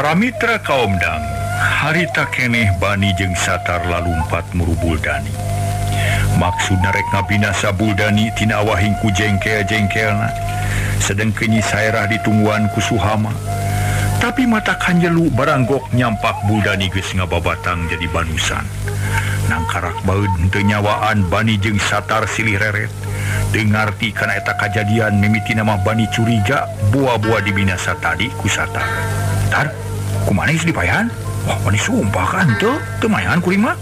Para mitra kaum dangu, harita keneh Bani jeung Satar lalumpat muru Buldani. Maksudna rek ngabinasa Buldani tina awahing ku jengkel-jengkelna. Sedengkeun Nyi Saerah ditungguan ku Suhama. Tapi mata kanjelu baranggok nyampak Buldani geus ngababatang jadi banusan. Nangkarak baeud henteu nyawaan Bani jeung Satar silih reret. Teu ngarti kana eta kajadian mimitina mah Bani curiga buah-buah dibinasa tadi ku Satar. Tar, kumaha geus dipaehan? Wah, Bani sumpah kan teu, teu maehan kuring mah.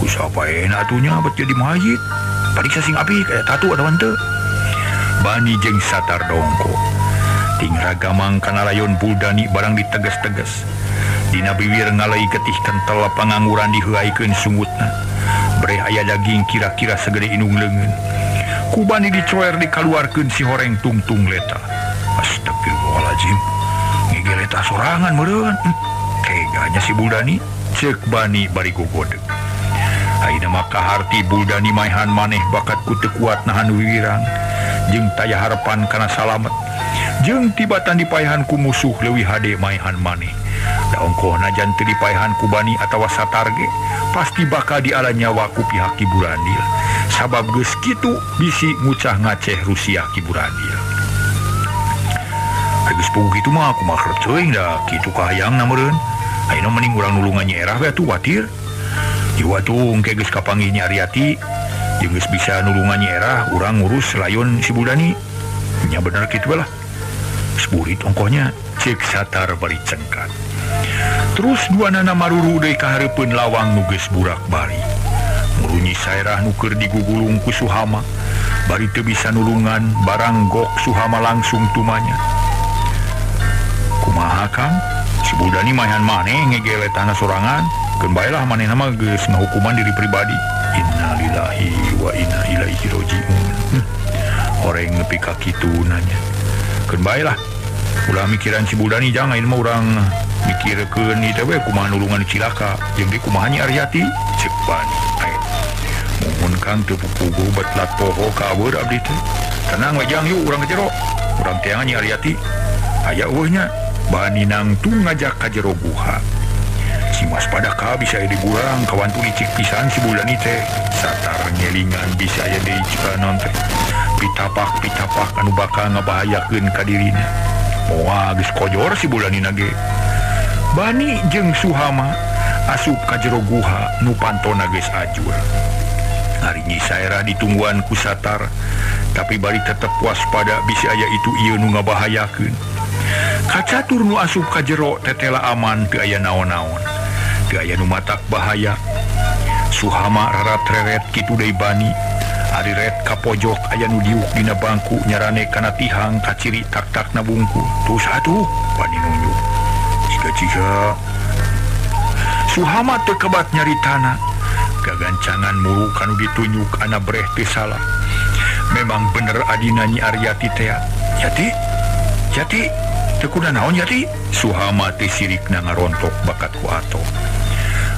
Ku sapaena atuh nya bet jadi mayit. Pariksa sing apik aya tatu atawa henteu. Bani jeung Satar dongko. Ting ragamang kana layon Buldani barang diteges-teges. Dina biwir ngalai getih kental pangangguran diheuaikeun sungutna. Breh aya daging kira-kira segede indung leungeun. Ku Bani dicoer dikaluarkeun si horeng tungtung leta. Astagfirullahalazim. Ngegeleta sorangan meureun. Teganya si Buldani, ceuk Bani bari gogodeg. Ayeuna mah kaharti Buldani maehan maneh bakat ku teu kuat nahan wiwirang. Jeung taya harepan kana salamet. Jeung tibatan dipaehan ku musuh leuwih hade maehan maneh. Da ongkoh najan teu dipaehan ku Bani atawa Satar ge, pasti bakal diala nyawa ku pihak Ki Burandil. Sabab geus kitu bisi ngucah ngaceh Rusia Ki Burandil. Geus puguh kitu mah kumaha kerep teuing da kitu kahayangna meureun. Ayeuna mending urang nulungan Nyi Erah we atuh watir. Jiwa tuh engke geus kapanggih Nyi Aryati, jeung geus bisa nulungan Nyi Erah, urang ngurus layon si Buldani. Nya bener kitu lah. Seburit ongkohnya, ceuk Satar bari cengkat. Terus dua nana maruru deui ka hareupeun lawang nu geus burak bari. Muru Nyi Saerah nu keur digugulung ku Suhama, bari teu bisa nulungan barang gok Suhama langsung tumanya. Kumaha Kang? Si Buldani maehan maneh ngegeletana sorangan. Keun bae lah manehna mah geus ngahukuman diri pribadi. Innalillahi wa inna ilaihi rajiun. Horeng nepi ka kitu nanya. Keun bae lah. Ulah mikiran si Buldani jangan ayeuna mah urang mikirkeun ieu teh we kumaha nulungan cilaka. Jeung deui kumaha Nyi Aryati? Ceuk Bani. Muhun Kang teu pupuguh bet lat poho ka aweur abdi teh. Tenang we jang yuk urang ka jero. Urang teangan Nyi Aryati. Aya eueuh nya. Bani nangtung ngajak ka jero guha. Si waspada ka bisa aya digurang kawantu licik pisan si Buldani teh. Satar ngelingan bisa aya deui naon teh. Pitapak-pitapak anu bakal ngabahayakeun ka dirina. Moal geus kojor si Buldani nage. Bani jeung Suhama asup ka jero guha nu pantona geus ajur. Ari Nyi Saerah ditungguan ku Satar, tapi bari tetep waspada bisi aya itu ieu nu ngabahayakeun. Kacatur nu asup ka jero tetela aman teu aya naon-naon. Teu aya nu matak bahaya. Suhama rarat-reret kitu deui Bani. Ari ret ka pojok aya nu diuk dina bangku nyarane kana tihang kaciri tak-takna bungku. Tuh satu Bani nunjuk. Ciga-ciga. Suhama teu kebat nyaritana. Gagancangan muru kanu ditunjuk ana breh teu salah. Memang bener adina Nyi Aryati teh. Yati? Yati? Teu kuda naon Yati? Suhama teh sirikna ngarontok bakat ku ato.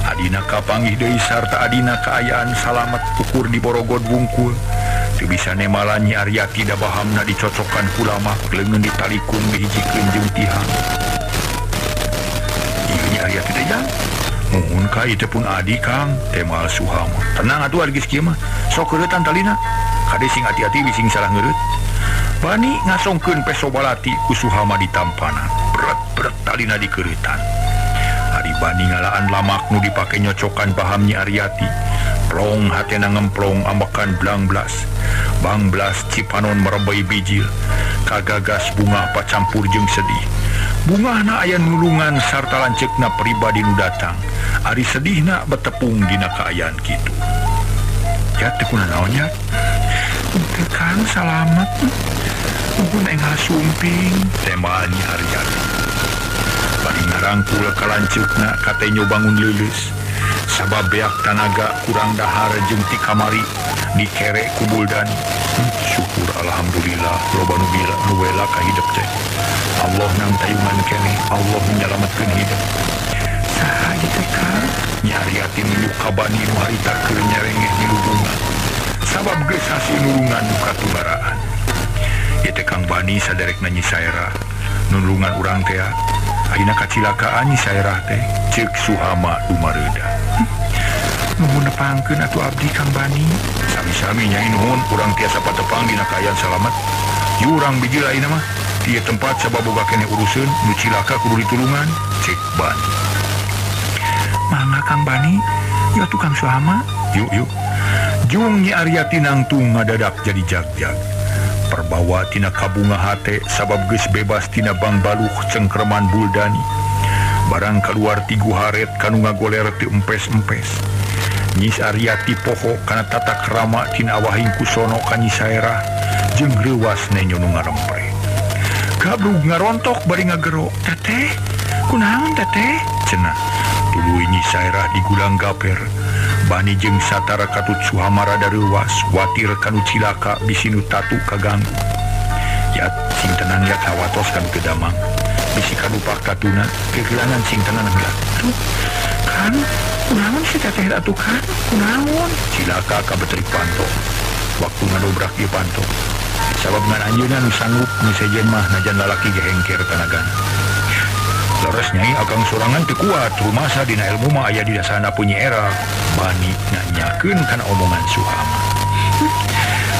Adina kapanggih deui sarta adina kaayaan salamet ukur di borogod wungkul. Teu bisa nemalan Nyi Aryati da bahamna dicocokan ku lamak leungeun ditalikung dihijikeun jeung tihang. Ieu Nyi Aryati teh jang. Muhun ka ieu teh pun adi Kang, temal Suhama. Tenang atuh ari geus kieu mah. Sok keuretan talina. Kade sing hati-hati bising salah ngeureut. Bani ngasongkeun peso balati ku Suhama ditampanan. Beret-beret talina dikeureutan. Ari Bani ngalaan lamak nu dipake nyocokan paham Nyi Aryati. Plong hatena ngemplong ambekan blangblas. Bangblas cipanon merebei bijil. Kagagas bunga pacampur jeung sedih. Bungahna aya nulungan sarta lanceukna pribadi nu datang. Ari sedihna betepung dina kaayaan kitu. Ya teu kunaon nya? Teu Kang salamet. Muhun enggal sumping tema Nyi Aryati. Bari ngarangkul ka lanceukna katenyo bangun leuleus. Sabab beak tanaga kurang dahar jeung ti kamari dikerek ku Buldani. Syukur alhamdulillah loba nu bila nu wela ka hidep teh. Allah nang tayungan keneh, Allah menyelamatkeun hidep. Saha ieu teh Kang? Nyi Aryati nunjuk ka Bani nu harita keur nyerengeh milu bunga. Sabab geus hasil nulungan nu katubaraan. Ieu teh Kang Bani saderekna Nyi Saerah nulungan urang teh. Ayeuna kacilakaan Nyi Saerah teh ceuk Suhama dumareuda. Nuhun nepangkeun atuh abdi Kang Bani. Sami-sami Nyai nuhun urang tiasa patepang dina kaayaan salamet. Jurang biji lain mah ieu tempat sabab boga keneh uruseun nu cilaka kudu ditulungan ceuk Bani. Mangga Kang Bani, yuk atuh Kang Suhama. Yuk yuk. Jung Nyi Aryati nangtung ngadadak jadi jag-jag. Perbawa tina kabunga hate sabab geus bebas tina bangbaluh cengkreman Buldani. Barang keluar ti guharet kanu ngagoler teu empes-empes. Nyi Aryati poho kana tata krama tina awahing kusono ka Nyi Saerah jeung reuwas nenyo nu ngarempre. Gabrug ngarontok bari ngagero. Teteh, kunaon teteh? Cenah. Tuluy Nyi Saerah digulang gaper. Bani jeung satara katut Suhama rada reuwas, watir kanu cilaka bisi nu tatu kaganggu. Yat sing tenang yat hawatos kanu teu damang. Bisi kadupak tatuna, kegelangan sing tenang heula. Aduh, kan kunaon si teteh atuh kan? Kunaon? Cilaka kabetrik panto. Waktu ngadobrak ieu panto. Sabab ngan anjeunna nu sanggup nu sejen mah najan lalaki ge hengker tanagana. Leres Nyai akang sorangan teu kuat, rumasa dina ilmu mah aya di dasana punyi era. Bani nanyakeun kana omongan Suhama.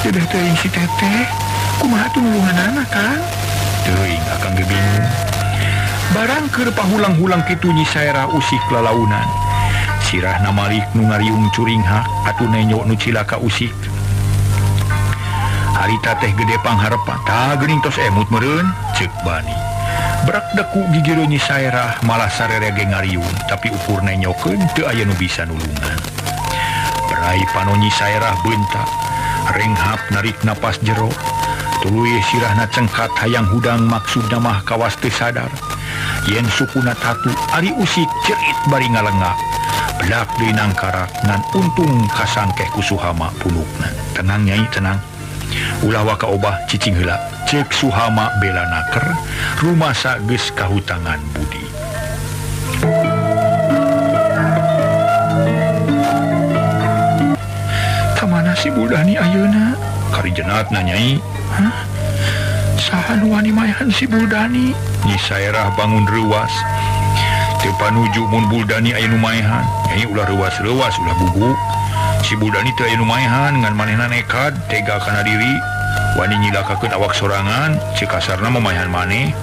Dedeh teuing si teteh, kumaha tuh nulunganana Kang? Teuing akang ge bingung. Barang keur pahulang-hulang kitu Nyi Saerah usik lalaunan. Sirahna malik nu ngariung curinghak atuh nenyo nu cilaka usik. Harita teh gede pangharepan, tah geuning tos emut meureun, ceuk Bani. Brak deku gigiro Nyi Saerah malah sarere ge ngariung, tapi ukur nenyokeun teu aya nu bisa nulungan. Berai pano Nyi Saerah beunta, renghap narik napas jero. Tuluy sirahna cengkat hayang hudang maksudna mah kawas teu sadar. Yen sukuna tatu ari usik cerit bari ngalengak. Belak deui nangkarak ngan untung kasangkeh ku Suhama punukna. Tenang Nyai, tenang. Ulah waka obah cicing heula. Ceuk Suhama bela naker, rumasa geus kahutangan budi. Kamana si Buldani ayeuna? Karijenatna Nyai. Hah? Saha nu wani mayan si Buldani? Nyi Saerah bangun reuwas. Teu panuju mun Buldani aya nu maehan. Nyai ulah reuwas-reuwas, ulah gugu. Si Buldani teu aya nu maehan ngan manehna nekad tega kana diri. Wani nyilakakeun awak sorangan, ceuk kasarna mamaehan maneh.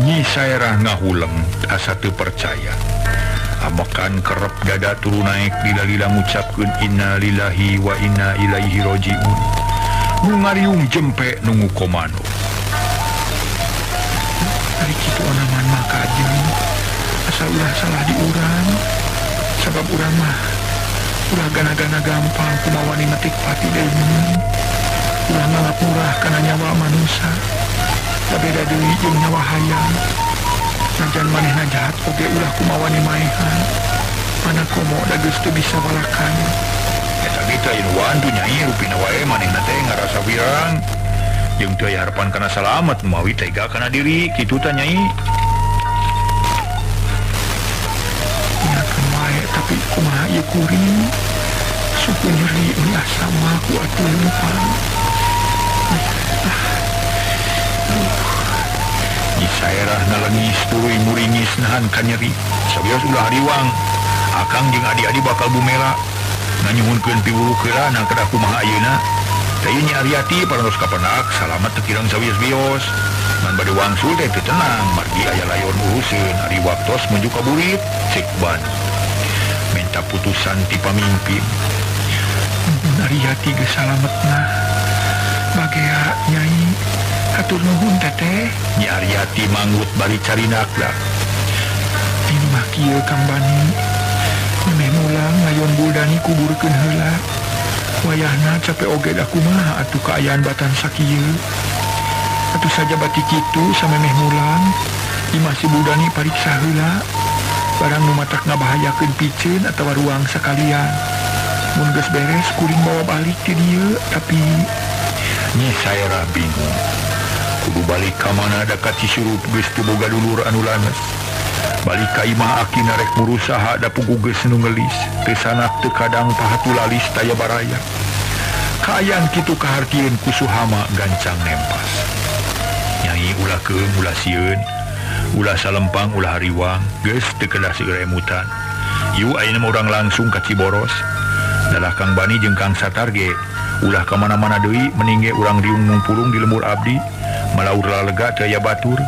Nyi Saerah ngahuleng asa teu percaya. Amekan kerep dada turu naek lila-lila ngucapkeun innalillahi wa inna ilaihi rajiun. Nu ngariung jempe nungu komando. Ari kitu onaman mah kajeun, asal ulah salah di urang. Sabab urang mah ulah gana-gana gampang kumawani metik pati deui. Ulah ngalapurah kana nyawa manusia. Da beda deui jeung nyawa hayang. Najan manehna jahat oge ulah kumawani maehan. Mana komo da geus teu bisa balakan. Eta ge teh anu wandu Nyai rupina wae manehna teh ngarasa wirang. Jeung teu aya harapan kana salamet mawi tega kana diri kitu tah Nyai. Nyakeun wae tapi kumaha ieu kuring? Suku nyeri meuni asa mah ku atuh lempang. Nyi Saerah nalengis tuluy muringis nahan kanyeri. Sabios ulah hariwang. Akang jeung adi-adi bakal bumela. Nganyuhunkeun piwuluh heula nang kedah kumaha ayeuna. Teh Nyi Aryati parantos kapenak salamet teu kirang sawios-wios. Ngan bade wangsul teh teu tenang margi aya layon uruseun ari waktos menuju ka burit ceuk Bani. Minta putusan ti pamimpin. Aryati geus salametna. Bagea Nyai hatur nuhun teteh. Nyi Aryati manggut bari carinak lah. Ini mah kieu Kang Bani. Memeh mulang layon Buldani kuburkeun heula. Wayahna capek oge da kumaha atuh kaayaan batan sakieu. Atuh saja bati kitu samemeh mulang imah si Buldani pariksa heula. Barang nu matak ngabahayakeun piceun atawa ruang sakalian. Mun geus beres kuring bawa balik ti dieu tapi Nyi Saerah bingung. Kudu balik ka mana da ka Cisurup geus teu boga dulur anu lanes. Balik ka imah akina rek murusaha da pugu geus nu ngelis. Teu sanak teu kadang pahatu lalis taya baraya. Kaayaan kitu kahartieun ku Suhama gancang nempas. Nyai ulah keung ulah sieun. Ulah salempang ulah hariwang, geus teu kedah seueur emutan. Yu ayeuna mah urang langsung ka Ciboros. Dalah Kang Bani jeung Kang Satar ge ulah ka mana-mana deui mending ge urang riung ngumpulung di lembur abdi, malaur lalega teu aya batur.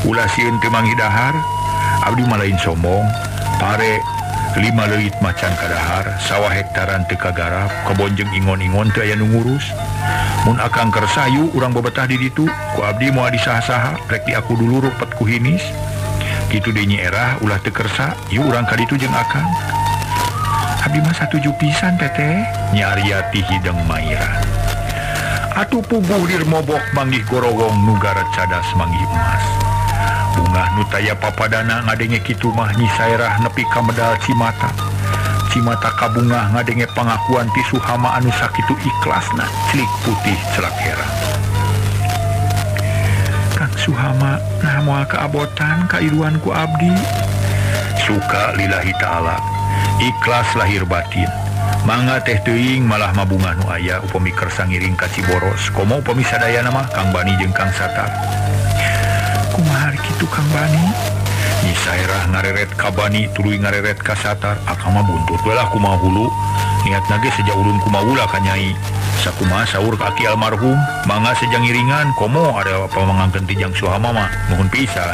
Ulah sieun teu manggih dahar, abdi mah lain sombong, pare 5 leuit macan kadahar, sawah hektaran teu kagarap, kebon jeung ingon-ingon teu aya nu ngurus. Mun akang kersa yu urang bebetah di ditu, ku abdi moal disaha-saha, rek di aku dulu rupet ku hinis. Kitu deui Nyi Erah ulah teu kersa, yu urang ka ditu jeung akang. Abdi mah satuju pisan teteh, Nyi Aryati hideng mairan. Atuh puguh lir mobok manggih gorogong nu garet cadas manggih emas. Bungah nu taya papadana ngadenge kitu mah Nyi Saerah nepi ka medal cimata. Cimata kabungah ngadenge pangakuan ti Suhama anu sakitu ikhlasna celik putih celak herang. Kang Suhama nah moal kaabotan kailuan ku abdi. Suka lillahi ta'ala, ikhlas lahir batin. Mangga teh teuing malah mabungah nu aya upami kersa ngiring ka Ciboros. Komo upami sadayana mah Kang Bani jeung Kang Satar. Kumaha kitu Kang Bani? Nyi Saerah ngareret ka Bani tuluy ngareret ka Satar. Akang mah buntut we lah kumaha hulu. Niatna ge seja ulun kumaha ulah ka Nyai. Sakumaha saur ka aki almarhum, mangga seja ngiringan komo ada apa mangangkeun ti Jang Suhama mah nuhun pisan.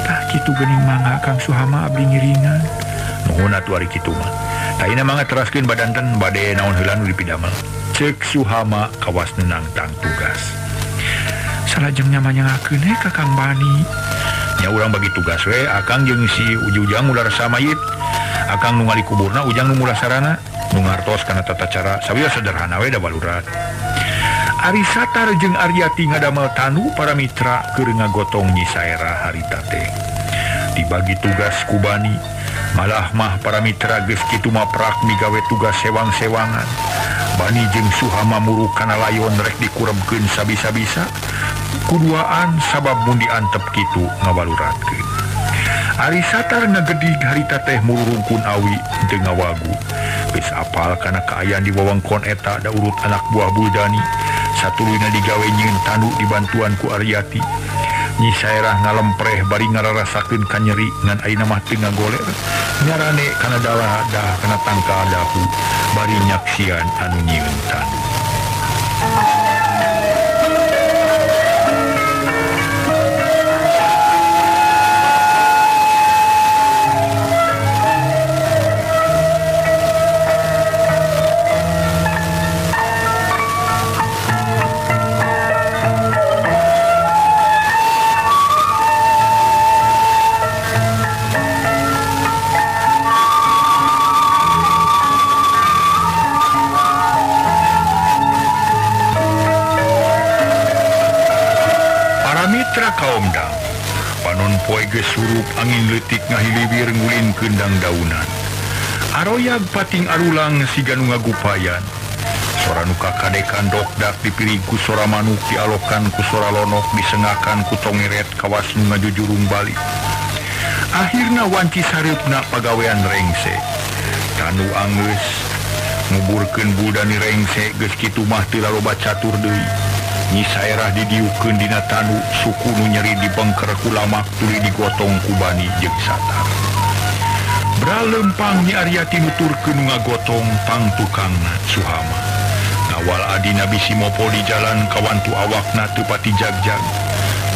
Tah kitu geuning mangga Kang Suhama abdi ngiringan. Nuhun atuh ari kitu mah. Taina mangga teraskeun badanten bade naon heula nu dipidamel. Ceuk Suhama kawas nunang tang tugas. Salajeng nyamanyangakeun he ka Kang Bani. Nya urang bagi tugas we, akang jeung si Ujang ular samayit. Akang nu ngali kuburna, Ujang nu mulasarana, nu ngartos kana tata cara sawios sederhana we da balurat. Ari Satar jeung Aryati ngadamel tanu para mitra keur ngagotong Nyi Saerah harita teh. Dibagi tugas ku Bani, malah mah para mitra geus kitu mah prak migawe tugas sewang-sewangan. Bani jeung Suhama muruk kana layon rek dikurebkeun sabisa-bisa. Kuduaan sabab mun diantep kitu ngabaluratkeun. Ari Satar ngagedig harita teh mururungkun awi teu ngawagu. Geus apal kana kaayaan di wewengkon eta da urut anak buah Buldani. Satuluyna digawe nyieun tanu dibantuan ku Aryati. Nyi Saerah ngalempreh bari ngararasakeun kanyeri ngan ayeuna mah teu ngagoler. Nyarane kana dalah dah kana tangkal dahu bari nyaksian anu nyieun tanu. Kaomdang panon poe geus surup angin leutik ngahiliwir ngulin kendang daunan. Aroyag pating arulang siga nu ngagupayan. Sora nu kakadekan dokdak dipirig ku sora manuk dialokan ku sora lonok disengakan ku tongeret kawas nu ngajujurung balik. Akhirna wanci sareupna pagawean rengse. Tanu anggeus nguburkeun Buldani rengse geus kitu mah teu laloba catur deui. Nyi Saerah didiukeun dina tanu suku nu nyeri dibengker ku lamak tuluy digotong ku Bani jeung Satar. Bralempang Nyi Aryati nuturkeun nu ngagotong pangtukangna Suhama. Ngawal adina bisi mopo di jalan kawantu awakna teu pati jagjag.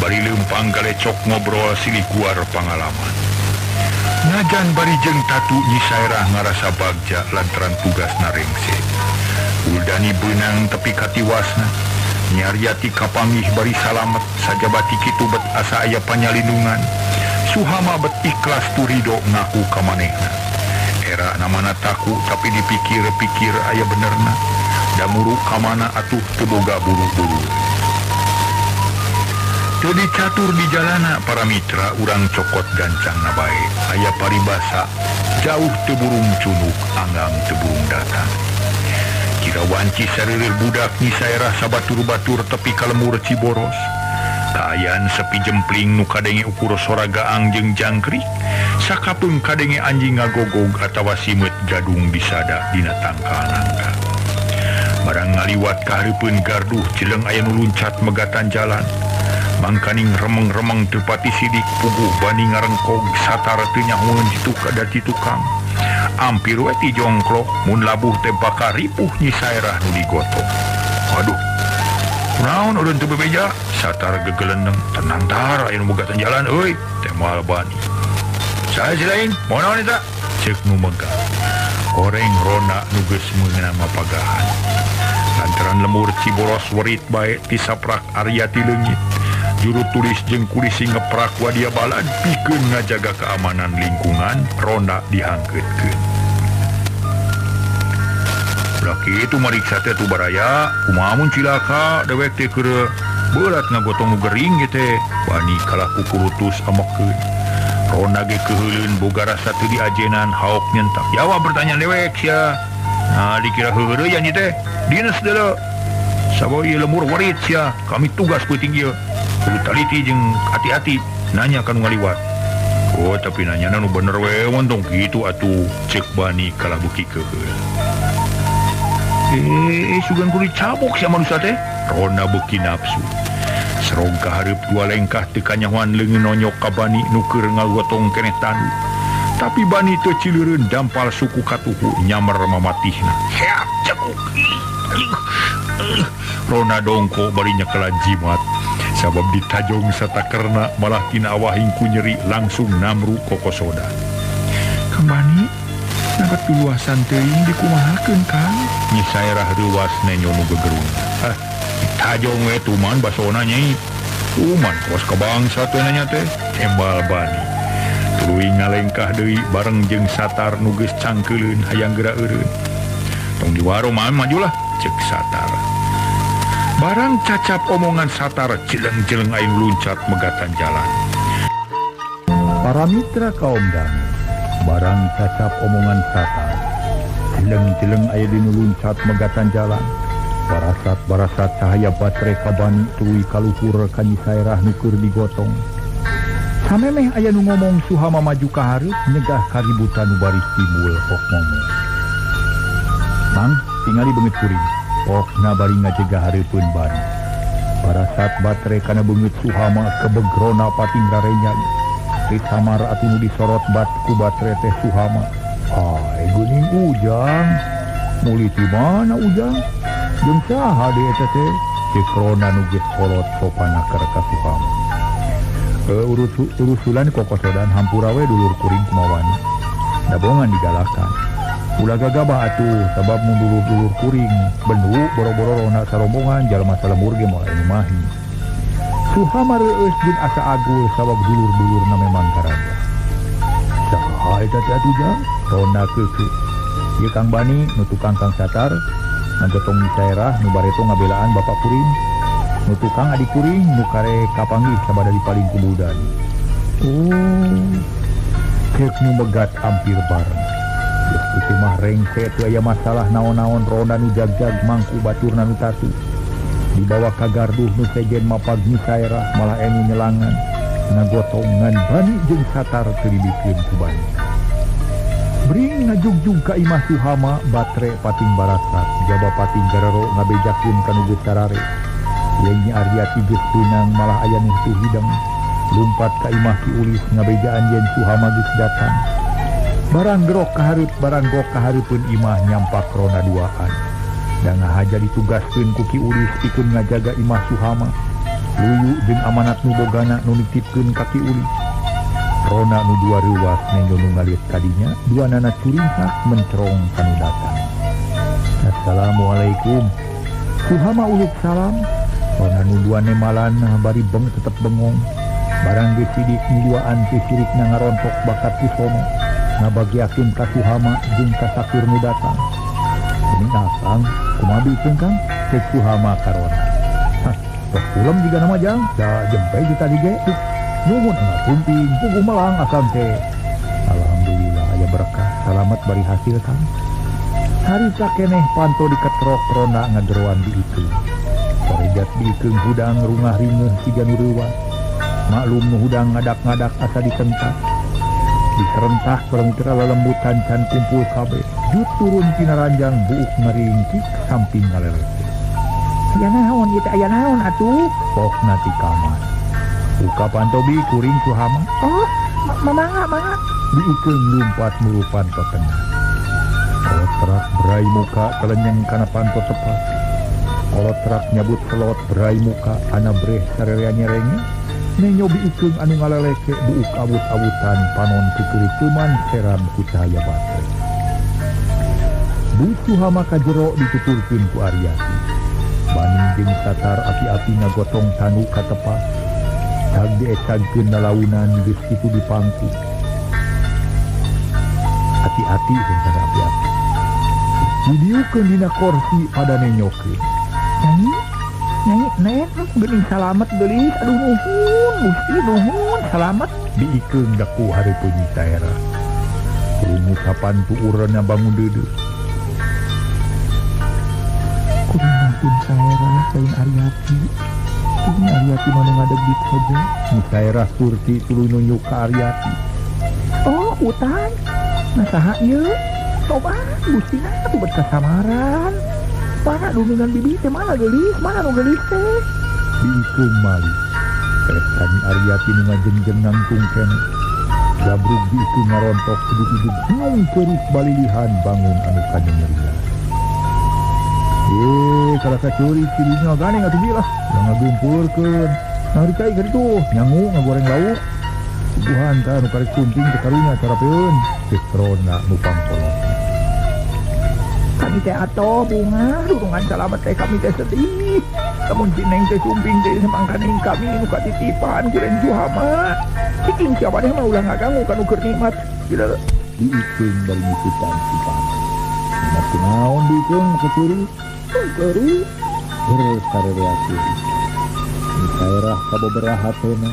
Bari leumpang galecok ngobrol silih guar pangalaman. Najan bari jeung tatu Nyi Saerah ngarasa bagja lantaran tugasna rengse. Buldani beunang tepi ka tiwasna. Nyi Aryati kapanggih bari salamet sajabati kitu bet asa aya panyalindungan. Suhama bet ikhlas turido ngaku ka manehna. Era namana taku tapi dipikir-pikir aya benerna. Da muru ka mana atuh teu boga buru-buru. Teu dicatur di jalana para mitra urang cokot gancangna bae. Aya paribasa jauh teu burung cunuk anggang teu burung datang. Kira wanci sarilir budak Nyi Saerah sabatur-batur tepi ka lemur Ciboros. Kaayaan sepi jempling nu kadenge ukur sora gaang jeung jangkrik. Sakapeung kadenge anjing ngagogog atawa simeut gadung disada dina tangkal nangka. Barang ngaliwat ka hareupeun garduh cileng aya nu luncat megatan jalan. Mangkaning remeng-remeng teu pati sidik puguh Bani ngarengkog Satar teu nyahoeun di tukang. Ampir we ti jongklok mun labuh teh bakal ripuh Nyi Saerah nu digotong. Aduh. Kunaon eureun teu bebeja? Satar gegeleneng, tenang tar aya nu megatan jalan euy, tembal Bani. Saha si lain? Moal naon eta? Ceuk nu megah. Horeng Rona nu geus meunang mapagahan. Lantaran lemur Ciboros werit bae tisaprak Aryati leungit. Juru tulis jeung kulisi ngeprak wadia balad pikeun ngajaga keamanan lingkungan, Ronda dihangkeutkeun. Ulah kitu mariksa teh atuh baraya, kumaha mun cilaka dewek teh keur beurat ngagotong nu gering ieu teh. Bani kalah kukurutus amekeun. Ronda ge keuheuleun boga rasa teu diajenan haok nyentak. Jawab pertanyaan dewek sia. Nah dikira heuheureyan ieu teh. Dinas deuleu. Sabab ieu lemur werit sia, kami tugas peuting ieu. Kudu taliti jeung hati-hati nanya ka nu ngaliwat. Oh tapi nanyana nu bener we tong kitu atuh ceuk Bani kalah beuki keuheul. Sugan kudu dicabok sia manusia teh. Ronda beuki nafsu. Serong ka hareup dua lengkah teu kanyahoan leungeun nonyok ka Bani nu keur ngagotong keneh tandu. Tapi Bani teu cileureun dampal suku katuhu nyamer mamatihna. Heap cekuk. Ronda dongko bari nyekelan jimat. Sabab ditajong satakerna malah tina awahing ku nyeri langsung namru kokosoda. Kang Bani, nangkat piluasan teuing dikumahakeun Kang? Nyi Saerah reuwas nenyo nu gegerung. Ah, ditajong we tuman basona nyai. Tuman kos ka bangsa teh nanya teh, tembal Bani. Tuluy ngalengkah deui bareng jeung Satar nu geus cangkeuleun hayang geura eureun. Tong diwaro mah majulah ceuk Satar. Barang cacap omongan Satar jeleng-jeleng aing luncat megatan jalan. Para mitra kaum dangu, barang cacap omongan Satar jeleng-jeleng aya dinu luncat megatan jalan. Barasat-barasat cahaya baterai kabani tuluy kaluhur ka Nyi Saerah nu keur digotong. Samemeh aya nu ngomong Suhama maju ka hareup nyegah kaributan nu baris timbul hok ngomong. Mang tingali beungeut kuring. Pokna bari ngajegah hareupeun Bani. Barasat batere kana beungeut Suhama kebegrona pating rarenyag. Teu samar atuh nu disorot bat ku batere teh Suhama. Ai geuning Ujang. Muli ti mana Ujang? Jeung saha deui eta teh? Ceuk Rona nu geus kolot sopana keur ka Suhama. Urusulan kokosodan hampura we dulur kuring kumawani. Dabongan digalakan. Ulah gagabah atuh sabab mun dulur-dulur kuring bendu boro-boro rona sarombongan jalma salemur ge moal anu mahi. Suhama reueus jeung asa agul sabab dulur-dulurna memang karaja. Saha eta teh atuh Jang? Rona keukeuh. Ieu Kang Bani nu tukang Kang Satar ngagotong Nyi Saerah nu bareto ngabelaan bapak kuring. Nu tukang adik kuring nu kare kapanggih sabada dipaling ku Buldani. Oh, ceuk nu megat ampir bareng. Itu mah rengse teu aya masalah naon-naon Ronda nu jagjag mangku baturna nu tatu. Dibawa ka garduh nu sejen mapag Nyi Saerah malah enu nyelangan ngagotong ngan Bani jeung Satar teu dibikeun ku Bani. Bring ngajugjug ka imah Suhama batre pating barasat jaba pating garero ngabejakeun ka nu geus sarare. Yen Nyi Aryati geus beunang malah aya nu teu hideng. Lumpat ka imah Ki Ulis ngabejaan yen Suhama geus datang. Barang gerok kahareup barang gok kahareupeun imah nyampak Rona duaan. Da ngahaja ditugaskeun ku Ki Ulis pikeun ngajaga imah Suhama. Luyu jeung amanat nu bogana nu nitipkeun ka Ki Ulis. Rona nu dua reuwas nenjo nu ngaliet kadinya, duanana curinghak mencerong kanu datang. Assalamualaikum. Suhama uluk salam. Rona nu dua nemalan bari beng tetep bengong. Barang geus sidik nu duaan teh sirikna ngarontok bakat ku sono. Ngabagiakeun ka Suhama jeung ka sakur nu datang. Ini akang, kumaha bikeun Kang? Ceuk Suhama ka Rona. Hah, tos kulem jiga nama Jang, da jempe di tadi ge. Nuhun enggak sumping, puguh melang akang teh. Alhamdulillah aya berkah, salamet bari hasil Kang. Harita keneh panto diketrok Rona ngageroan di itu. Korejat diikeung hudang rungah ringeuh siga nu reuwas. Maklum nu hudang ngadak-ngadak asa disentak. Diserentak bareng lelembutan can kumpul kabeh. Jut turun tina ranjang buuk ngaringkik samping ngalelete. Aya naon ieu teh aya naon atuh? Pokna ti kamar. Buka panto bi kuring Suhama. Oh, mangga mangga. Biikeun lumpat muru panto tengah. Kolotrak berai muka kalenyeng kana panto tepas. Kolotrak nyabut selot berai muka ana breh sarerea nyerenge. Nenyo biikeun anu ngaleleke buuk awut-awutan panon keukeureuman seram ku cahaya baterai. Bu Suhama ka jero dituturkeun ku Aryati. Bani jeung satar api-api ngagotong tanu ka tepas. Cag diecagkeun lalaunan geus kitu dipangku. Hati-hati secara api-api. Didiukeun dina korsi pada nenyokeun. Nyanyi, nyanyi, neng, geuning salamet geulis, aduh nuhun, Gusti nuhun, salamet. Diikeun daku hareupeun Nyi Saerah. Krungu sapan tuurna bangun deudeuh. Kuring pun Saerah lain Aryati. Ini Aryati mana ngadeg di koja. Nyi Saerah Surti tuluy nunjuk ka Aryati. Oh, utang. Nah saha ieu? Tobat Gustina atuh bet kasamaran. Mana dunungan bibi teh mana geulis, mana nu geulis teh? Diikeun mali. Eta Nyi Aryati nu ngajengjeng nangtung keneh. Gabrug diikeun ngarontok hidup-hidup nyung keurus balilihan bangun anu kanyanyerian. Kalau kacuri cirinya gandeng atuh bilah. Yang ngagumpulkeun. Nah dicai ka ditu, nyangu ngagoreng lauk. Suguhan tah nu karek sunting teh karunya carapeun. Geus trona nu pangkolot. Kami teh atoh bunga, durungan salamet teh kami teh sedih. Lamun si Neng teh sumping teh semangkaning kami nu katitipan ku Neng Suhama. Cicing siapa deh mah ulah ngaganggu kanu keur nikmat. Gila. Diikeun bari nyusutan si panon. Nikmat kunaon diikeun kacuri? Kacuri. Bersarerea curi. Nyi Saerah kababaraha hatena.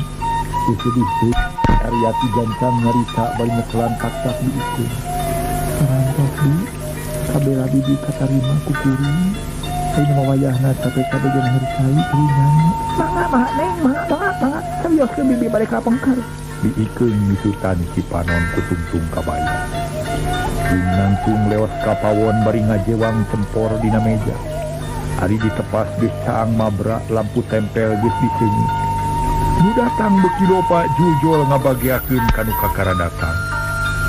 Sedih teh Aryati gancang nyarita bari nyekelan tak-tak diikeun. Parantos di kabela bibi katarima ku kuring. Ayeuna mah wayahna capek kabeh jeung heurcai ringan. Mangga mah Neng, mangga mangga mangga. Sawioskeun bibi bade ka pengker. Diikeun nyusutan si panon ku tungtung kabaya. Nangtung lewat ka pawon bari ngajewang cempor dina meja. Ari ditepas geus caang mabra lampu tempel geus diseungit. Nu datang beuki loba jujol ngabageakeun ka nu kakara datang.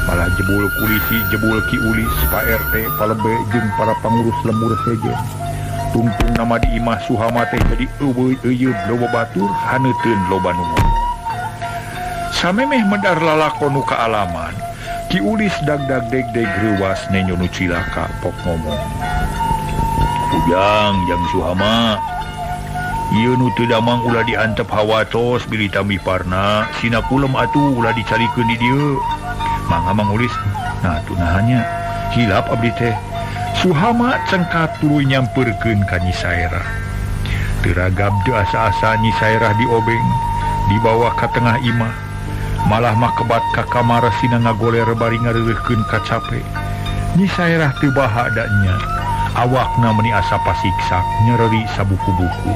Malah jebul kulisi, jebul Ki Ulis, Pak RT, Palebe jeung para pangurus lembur sejen. Tungtung nama di imah Suhama teh jadi eueuy euyeup loba batur haneuteun loba nu ngomong. Samemeh medar lalakon nu kaalaman, Ki Ulis dag-dag deg-deg reuwas nenyo nu cilaka pok ngomong. Ujang jang Suhama, ieu nu teu damang ulah diantep hawatos bilih tambih parna, sina kulem atuh ulah dicalikeun di dieu. Mangga Mang Ulis, nah tunahannya hilap abdi teh. Suhama cengkat tuluy nyamperkeun ka Nyi Saerah. Teu ragab teu asa-asa Nyi Saerah diobeng, dibawa ka tengah imah. Malah mah kebat ka kamar sina ngagoler bari ngareureurkeun ka cape. Nyi Saerah teu baha da nya. Awakna meuni asa pasiksak, nyereri sabuku-buku.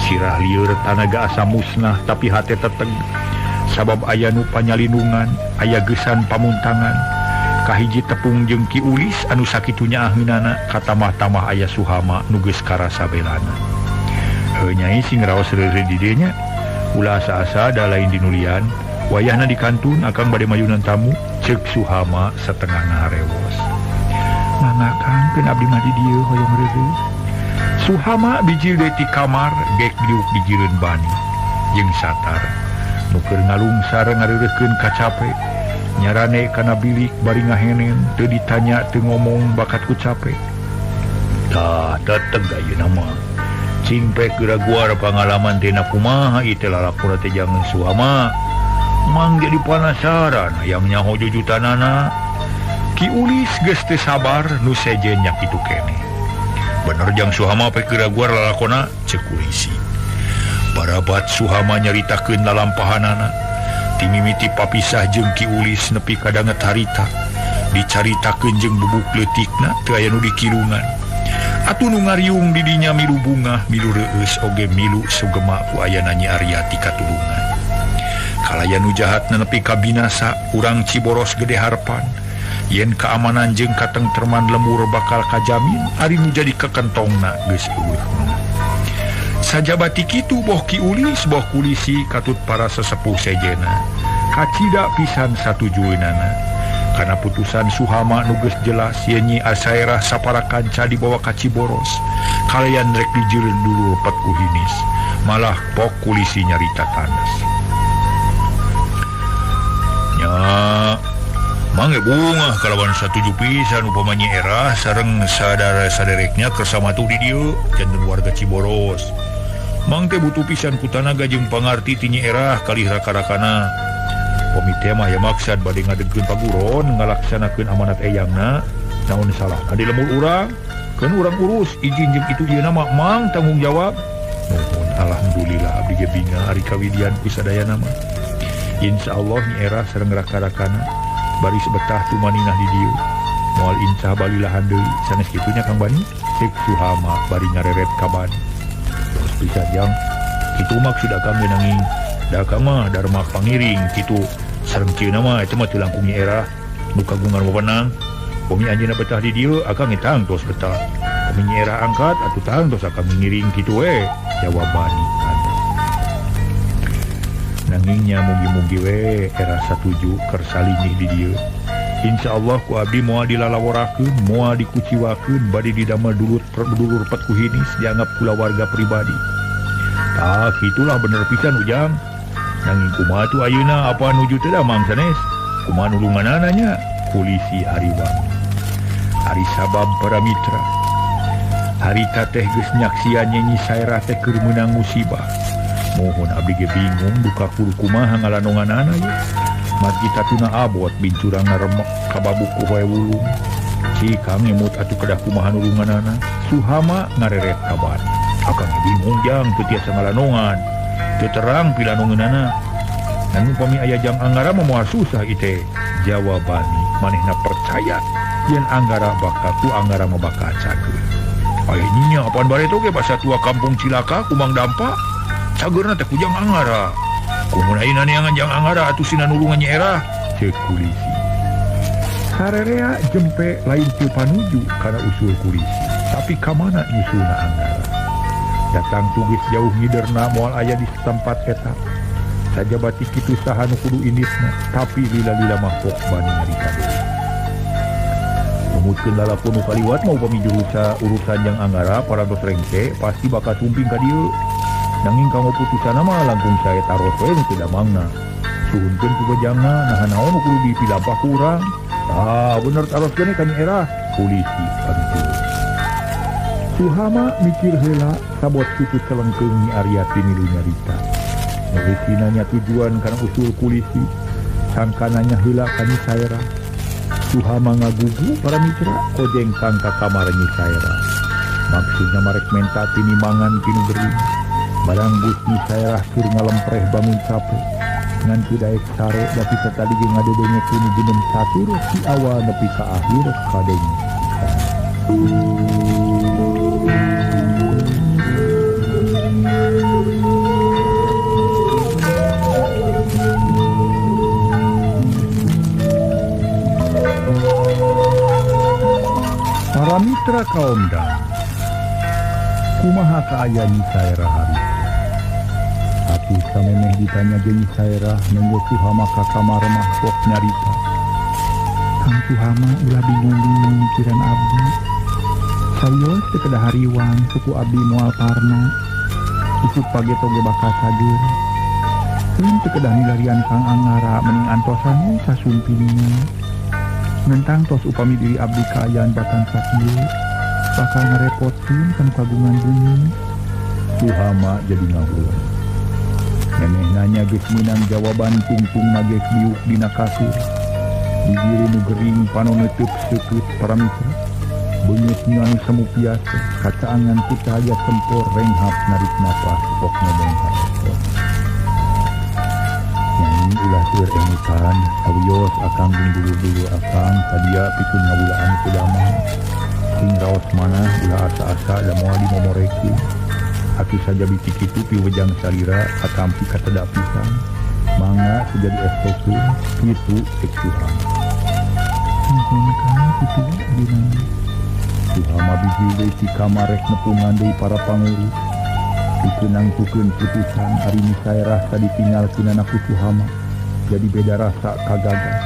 Sirah lieur tanaga asa musnah tapi hate teteg. Sabab aya nu panyalindungan, aya geusan pamuntangan. Kahiji tepung jeung Ki Ulis anu sakitunya aheunana katamah-tamah aya Suhama nu geus karasa belana. Heuh nyai sing raos reureuh di dieu nya. Ulah asa-asa da lain dinulian. Wayahna di kantun akang bade mayunan tamu, ceuk Suhama setengah ngaharewos. Mangga Kang, keun abdi mah di dieu hoyong reureuh. Suhama bijil deui ti kamar, gek diuk dijireun bani jeung satar. Nu keur ngalungsar ngareureurkeun kacape. Nyarane kana bilik bari ngahenen, teu ditanya teu ngomong bakat ku cape. Tah, teteg ayeuna mah. Cing pek geura pangalaman teh na kumaha ieu teh lalakon teh jangan Suhama. Mang jadi panasaran hayang nyaho jujutanana. Ki Ulis geus teu sabar nu sejen nya kitu keneh. Bener jang Suhama pek geura lalakona ceuk Ulisi. Barabat Suhama nyaritakeun lalampahanana. Timimiti papisah jeung Ki Ulis nepi ka danget harita. Dicaritakeun jeung bubuk leutikna teu aya nu dikirungan. Atuh nu ngariung di dinya milu bungah, milu reueus oge milu sugema ku ayana Nyi Aryati katulungan. Kalayan nu jahat nepi ka binasa, urang Ciboros gede harpan. Yen keamanan jeung katengterman lemur bakal kajamin, ari nu jadi kekentongna geus eueuh. Sajabati kitu boh Ki Ulis boh kulisi katut para sesepuh sejena. Kacida pisan satujueunana. Kana putusan Suhama nu geus jelas yen Nyi Asairah sapara kanca dibawa ka Ciboros. Kalayan rek dijeureun dulur pet ku hinis. Malah pok kulisi nyarita tanes. Nya mangge bungah kalawan satuju pisan upama Nyi Erah sareng sadara sadereknya kersa matuh di dieu janten warga Ciboros. Mang teh butuh pisan ku tanaga jeung pangarti ti Nyi Erah kalih raka-rakana. Komite mah aya maksad bade ngadegkeun paguron ngalaksanakeun amanat eyangna. Naon salahna di lemur urang? Keun urang urus izin jeung itu ieu mah mang tanggung jawab. Nuhun alhamdulillah abdi ge bingah ari kawidian ku sadayana mah. Insyaallah Nyi Erah sareng raka-rakana baris betah tumaninah di dieu. Moal incah balilahan deui sanes kitu nya Kang Bani. Cek Suhama bari ngareret ka Bani. Terus pisan jang kitu maksud akang ge nanging da akang mah darma pangiring kitu sareng cieuna mah eta mah teu langkung Nyi Erah nu kagungan wewenang. Upami anjeunna betah di dieu akang ge tangtos betah. Upami Nyi Erah angkat atuh tangtos akang ngiring kitu we jawab Bani. Nangingnya mugi-mugi we era satuju kersalingih di dieu. Insyaallah ku abdi moal dilalaworakeun, moal dikuciwakeun, bade didamel dulur pet ku hinis dianggap kulawarga pribadi. Tah kitulah bener pisan Ujang. Nanging kumaha tuh ayeuna apa nuju teh damang sanes? Kumaha nulunganana nya? Kulisi hariwang. Ari sabab para mitra. Harita teh geus nyaksian Nyi Sairah teh keur meunang musibah. Mohon abdi ge bingung duka kudu kumaha ngalanonganana ye. Margi tatuna abot bincurang ngaremek kababuk ku hoe wulung. Cikang ngemut atuh kedah kumaha nulunganana. Suhama ngareret ka Bani. Akang bingung jang teu tiasa ngalanongan. Teu terang pilanongeunana. Nanging upami aya jang Anggara mah moal susah ite. Jawab Bani manehna percaya yen Anggara bakal ku Anggara mah bakal cager. Aya nya apaan bareto ge basa tua kampung Cilaka kumang dampak. Cagerna teh ku jang Anggara. Kumun ayeuna neangan jang Anggara atuh sina nulungan Nyi Erah ceuk kulisi. Sarerea jempe lain teu panuju kana usul kulisi, tapi ka mana nyusulna Anggara? Datang tugis jauh ngiderna moal aya di tempat eta. Sajabati kitu saha nu kudu inditna, tapi lila-lila mah pok Bani nyarita deui. Numutkeun lalakon nu kaliwat mah upami jurusa urusan jang Anggara parantos rengse pasti bakal sumping ka dieu. Nanging kanggo putusanna mah langkung sae taros we nu teu damangna. Suhunkeun ku bejangna naha naon nu kudu dipilampah ku urang. Ah bener taros geuning ka Nyi Erah kulisi pangtu. Suhama mikir heula sabot kitu celengkeung Nyi Aryati milu nyarita. Nu nya tujuan kana usul kulisi sangkana nya heula ka Nyi Sairah. Suhama ngagugu para mitra kojengkang ka kamar Nyi Sairah. Maksudna marek menta tinimangan tinu gering. Barang geus Nyi Sairah keur ngalempreh bangun capek. Ngan teu daek sare da pita tadi ge ngadedengekeun jenem catur ti awal nepi ka akhir kadenge. Para mitra kaum dan kumaha kaayaan Nyi Sairah harita? Atuh samemeh ditanya ge Nyi Sairah nenggo Suhama ka kamar mah sok nyarita. Kang Suhama ulah bingung-bingung mikiran abdi. Sawios teu kedah hariwang suku abdi moal parna. Isuk pageto ge bakal cager. Keun teu kedah milarian Kang Anggara mending antosan we sasumpingna. Nentang tos upami diri abdi kaayaan batan sakieu bakal ngarepotkeun kana kagungan bumi. Suhama jadi ngahulang. Neneh nanya geus meunang jawaban tungtungna geus diuk dina kasur. Bibir nu gering panon neuteuk seukeut para mitra. Beungeut anu semu biasa kacaangan ku cahaya sempor renghap narik napas pok ngomong hartos. Nyanyi ulah seueur emutan sawios akang jeung dulur-dulur akang sadia pikeun ngabulaan ku damang. Sing raos manah ulah asa-asa da moal dimomorekeun. Atuh saja biti kitu piwejang salira katampi katedak pisan. Mangga sejadi estokeun kitu cek Suhama. Nuhun Kang kitu abdi. Suhama biji deui ti kamar rek nepungan deui para pangurus. Pikeun nangtukeun putusan ari Nyi Saerah ditinggalkeun ku Suhama jadi beda rasa kagagas.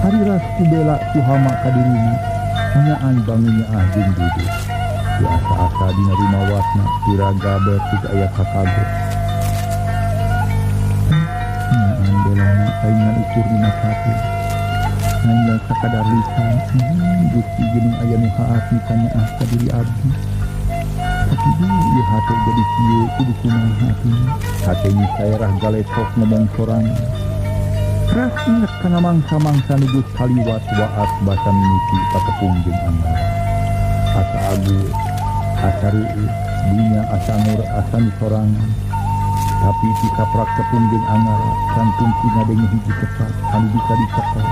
Ari ras ku bela Suhama ka dirina nyaan bangun nyaah jeung duduk. Di asa-asa dina rumawatna diraga beutik aya kakaget. Nyaan belana aing ukur dina sapi. Nanya sakadar lisan, Gusti geuning aya nu haat mikanyaah ka diri abdi. Sakitu ieu hate jadi kieu kudu kumaha atuh. Hate Nyi Saerah galecok ngomong sorangan. Ras inget kana mangsa-mangsa nu geus kaliwat waas basa mimiti patepung jeung Anggara. Asa agu, asa reueuh, dunya asa ngor asa nu sorangan. Tapi ti saprak tepung jeung Anggara santungki ngadenge hiji cepat anu bisa dicekel,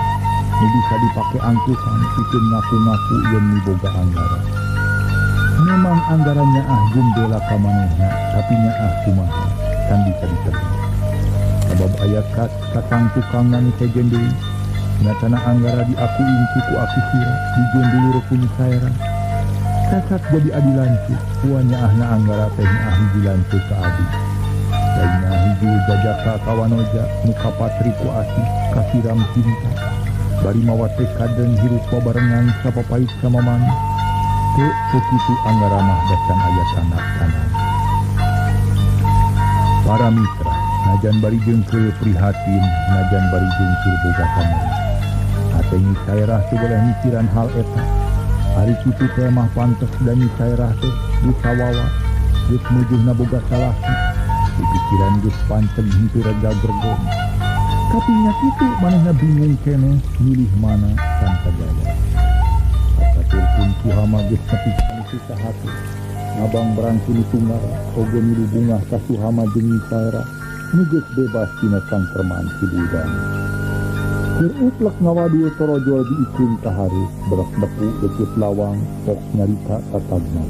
nu bisa dipake angkuhan pikeun ngaku-ngaku yen miboga Anggara. Memang Anggara nyaah gumbela ka manehna, tapi nyaah kumaha can bisa ditebak. Sabab aya kasang tukang nu sejen deui. Nyatana Anggara diakuin ku aki sira, dijeun dulur ku Nyi Saerah. Kasat jadi adi lanceuk, ua nyaahna Anggara teh nyaah hiji lanceuk ka abi. Lain nyaah hiji jajaka ka wanoja nu kapatri ku asih kasiram cinta. Bari mawa tekad dan hirup babarengan sapapait sama maneh. Teu sakitu Anggara mah dacan aya tanda-tanda. Para mitra, najan bari jengkeul prihatin, najan bari jengkeul boga kamari. Hate Nyi Saerah teu boleh mikiran hal eta. Ari kitu teh mah pantes da Nyi Saerah teh geus sawawa, geus mujuhna boga salaki. Pikiran geus panceg henteu rega gergong. Tapi nya kitu manehna bingung keneh milih mana can kajawab. Kacatur pun Suhama geus nepi ka susah hati. Ngabang berangku nu tunggal oge milu bungah ka Suhama jeung Nyi Saerah nu geus bebas tina cangkerman si Buldani. Keur uplek ngawadul torojol diikeun ka hareup berek beku deukeut lawang pok nyarita tatagna.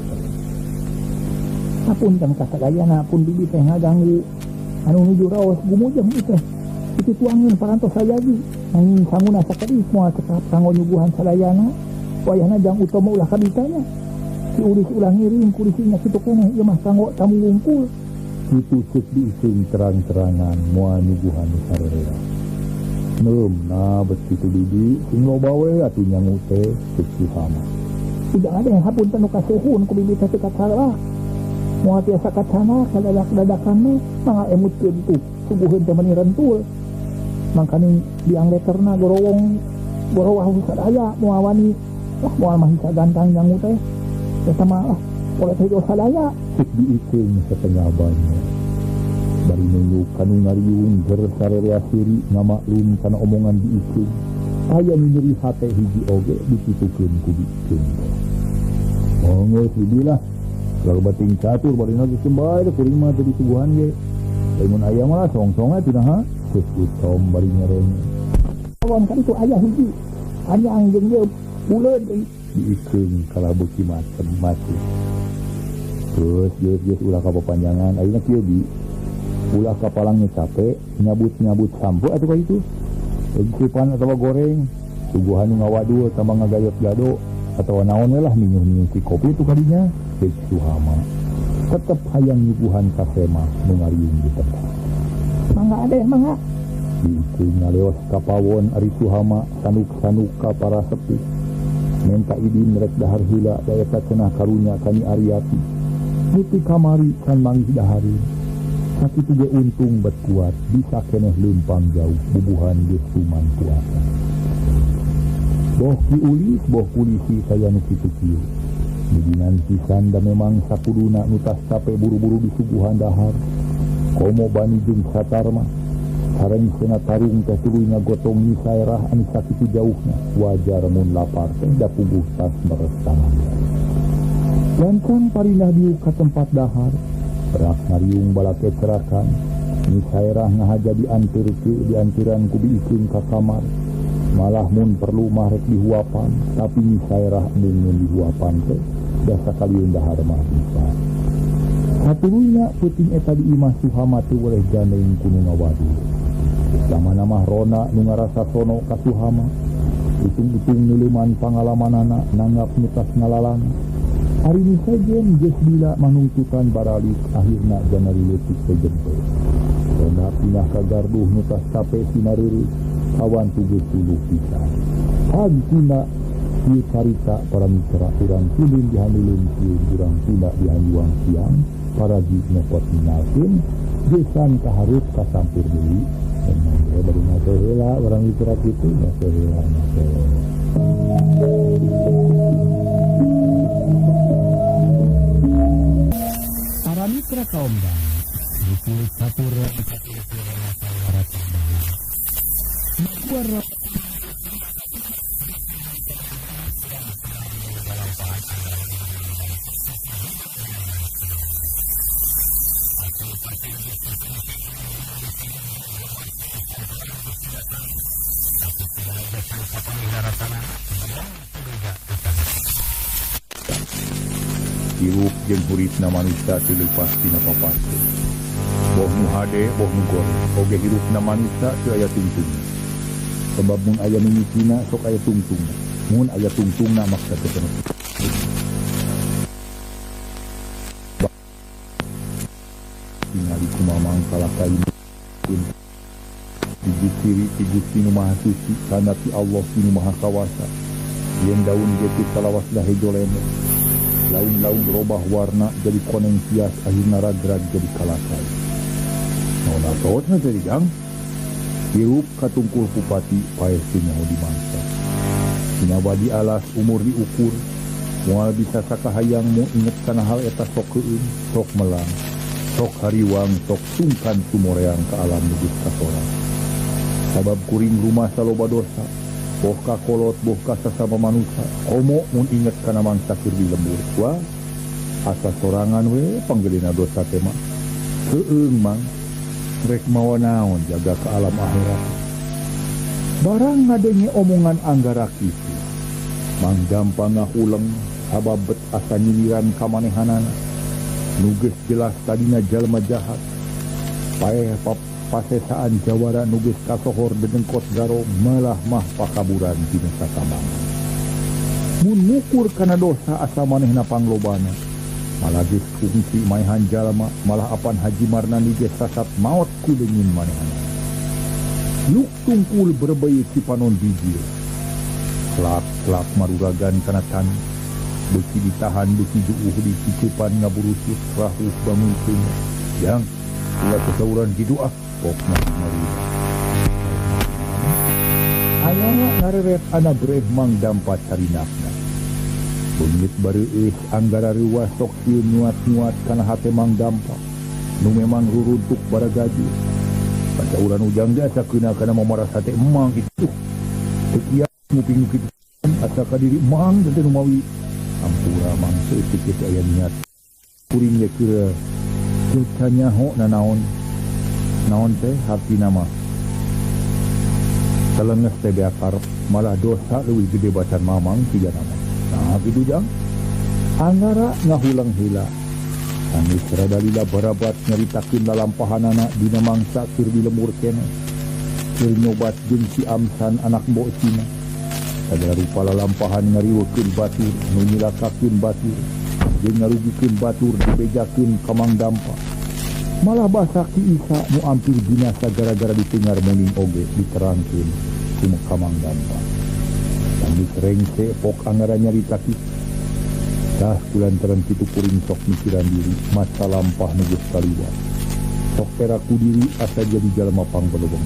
Hapunten ka sadayana pun bibi teh ngaganggu. Anu nuju raos gumujeng ieu teh. Itu tuangeun parantos sajadi. Nanging sanguna sakedik moal cekap kanggo nyuguhan sadayana. Wayahna jang utama ulah kabitanya. Si Ulis ulah ngiring kurisinya kitu keneh ieu mah kanggo tamu wungkul. Kitu ceuk diising terang-terangan moal nyuguhan nu sarerea. Neum na bet kitu bibi sing loba we atuh nyangu teh ceuk Suhama. Tidak ada yang hapunten nu kasuhun ku bibi teh teu kasalah. Moal tiasa kacana kadadak-dadakan mah mangga emutkeun tuh suguheun teh meuni rentul. Mangkaning biang leterna gorowong gorowah sadaya moal wani lah moal mah bisa gantang nyangu teh. Eta mah oleh teh dosa sadaya ceuk diikeun setengah banyak. Bari nunggu kanu ngariung ger sarerea siri ngamaklum kana omongan diikeun. Aya nu nyeri hate hiji oge dikitukeun ku diikeun. Monggo bibi lah. Lalu bating catur barina geus bae kuring mah teu disuguhan ge. Lamun aya mah song-song atuh naha ceuk Utom bari nyereng. Awan kan itu aya hiji. Anyang jeung ieu buleud deui. Diikeun kalah beuki macem-macem. Terus geus ulah kapapanjangan ayeuna kieu bi. Ulah kapalangnya capek nyabut-nyabut sampo atuh ka itu. Supan atawa goreng, suguhan nu ngawadul tambah ngagayot gado atawa naon we lah minyuh-minyuh si kopi itu kadinya. Ceuk Suhama tetep hayang nyuguhan ka semah nu ngariung di tempat. Mangga adeh mangga. Diikeun ngaleos ka pawon ari Suhama sanuk-sanuk ka para sepuh. Minta idin rek dahar heula da eta cenah karunya ka Nyi Aryati. Nepi kamari can manggih dahareun. Sakitu ge untung bet kuat bisa keneh leumpang jauh bubuhan geus suman puasa. Boh Ki Ulis boh polisi saya nu kitu kieu. Midinan pisan da memang sakuduna nu tas capek buru-buru disuguhan dahar. Komo bani jeung satarma. Sareng sena tarung teh tuluy ngagotong Nyi Saerah anu sakitu jauhna. Wajar mun lapar teh da puguh tas meres tangan. Gancang parinah diuk ka tempat dahar. Berak ngariung balake cerakan. Nyi Saerah ngahaja dianturkeun dianturan ku diikeun ka kamar. Malah mun perlu mah rek dihuapan, tapi Nyi Saerah mun dihuapan teh da sakalian dahar mah bisa. Satuluyna peuting eta di imah Suhama teu weleh gandeng ku nu ngawadul. Utamana mah Rona nu ngarasa sono ka Suhama. Itung-itung nuleuman pangalamanana nanggap nu tas ngalalana. Ari nu sejen geus lila manungtutan baralik akhirna janari leutik teh jempe. Ronda pindah ka garduh nu tas tape sinareureuh kawan tugeus tuluh pisan. Hagtina ieu carita para mitra urang tulun dihandulun sieun urang tunda dihanjuang siang paragi nyopot minalkeun gesan kahareup kasampur deui. Memang we bari ngaso heula urang mitra kitu ngaso heula ngaso. Para mitra kaum bang, buku satura Hirup jeung huripna manusia teu leupas tina papase. Boh nu hade, boh nu goreng, oge hirupna manusia teu aya tungtungna. Sebab mun aya mimitina sok aya tungtungna. Mun aya tungtungna maksa teu kena. Tingali kumamang kalakain dijikiri ti Gusti nu Maha Suci kana ti Allah nu Maha Kawasa. Yen daun ge teu salawas dahejo lemeh. Laun-laun robah warna jadi koneng pias akhirna ragrag jadi kalakai. Naon atosna jadi jang? Hirup katungkul bupati paeh teu nyaho dimangsa. Dina di alas umur diukur, moal bisa sakahayang mu inget kana hal eta sok keueung, sok melang, sok hariwang, sok sungkan sumoreang ka alam nu geus kasorang. Sabab kuring rumah saloba dosa, boh ka kolot, boh ka sasama manusia, komo mun inget kana mangsa keur di lembur. Wah, asa sorangan we panggeulina dosa teh mah. Heueung mang, rek mawa naon jaga ke alam akhirat. Barang ngadenge omongan Anggara kitu, Mang Dampa ngahuleng sabab bet asa nyinyiran ka manehanana. Nu geus jelas tadina jalma jahat. Paeh pasesaan jawara nu geus kasohor dedengkot garo malah mah pakaburan dina sakambangan. Mun ngukur kana dosa asa manehna panglobana, malah geus kungsi maehan jalma, malah apan Haji Marnani geus sasat maot ku leungin manehna. Nuk tungkul berbei cipanon bijil. Klak-klak maruragan kana tani, beuki ditahan beuki juuh dicicepan ngaburusut rahuh bangun teuing. Yang ulah sasauran kitu ah. Pokna marina. Ayana ngareret anak breh Mang Dampa carinakna. Beungit bareueus Anggara reuwas sok sieun nyuat-nyuat kana hate Mang Dampa. Nu memang ruruntuk baragaju. Pacauran ujang ge asa keuna kana mamaras hate emang kitu. Teu kiat nguping kitu asa ka diri emang teh nu mawi. Ampura mang seutik ge aya niat. Kuring ge kira teu kanyaho nanaon. Naon teh hartina mah telenges teh beak karep malah dosa leuwih gede bacan mamang tiga nama. Nah kitu jang Anggara ngahulang heula sanggeus rada lila barabat nyaritakeun lalampahanana dina mangsa keur di lembur keneh keur nyobat jeung si Amsan anak mbok Cina. Sagala rupa lalampahan ngariweukeun batur nu nyilakakeun batur jeung ngarugikeun batur dibejakeun ka Mang Dampa. Malah basa Ki Isa nu ampir binasa gara-gara ditengar muning oge diterangkeun ku ka Mang Dampa. Sanggeus rengse pok Anggara nyarita kitu. Tah kulantaran kitu kuring sok mikiran diri masa lampah nu geus kaliwat. Sok teraku diri asa jadi jalma pangbeleweng.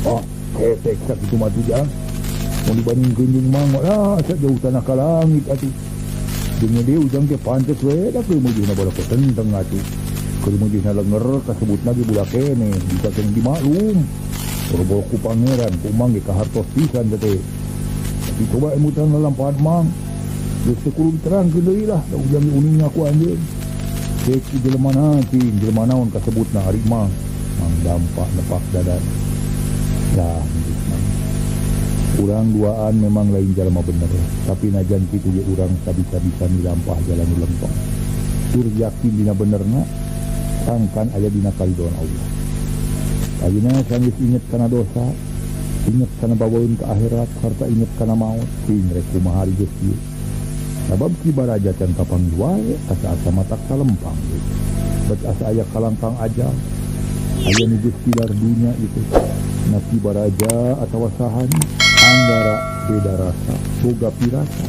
Ah, ketek sakitu mah tuh jang. Mun dibandingkeun jeung mang lah asa jauh tanah ka langit atuh. Jeung deui ujang teh pantes we da keur mujuna baloko tenteng atuh. Keur mujuna lenger kasebutna ge budak keneh, bisa keneh dimaklum. Boro-boro ku pangeran, ku mang ge kahartos pisan teh. Tapi coba emutan lalampahan mang. Geus teu kudu diterangkeun deui lah, da ujang ge uning ku anjeun. Cek jelema cing, jelema naon kasebutna ari mang. Mang Dampa nepak dadana. Dah geus mang. Urang duaan memang lain jalma bener, tapi najan kitu ge urang sabisa-bisa milampah jalan nu lempeng. Tur yakin dina benerna, sangkan aya dina karidoan Allah. Ayeuna sanggeus inget kana dosa, inget kana bawaeun ka akhirat, sarta inget kana maot, cing rek kumaha ari geus kieu. Sabab Ki Baraja can kapanggih wae asa-asa matak salempang gitu. Bet asa aya kalangkang ajal. Aya nu geus tilar dunya itu. Na Ki Baraja atawa saha Anggara beda rasa boga pirasa.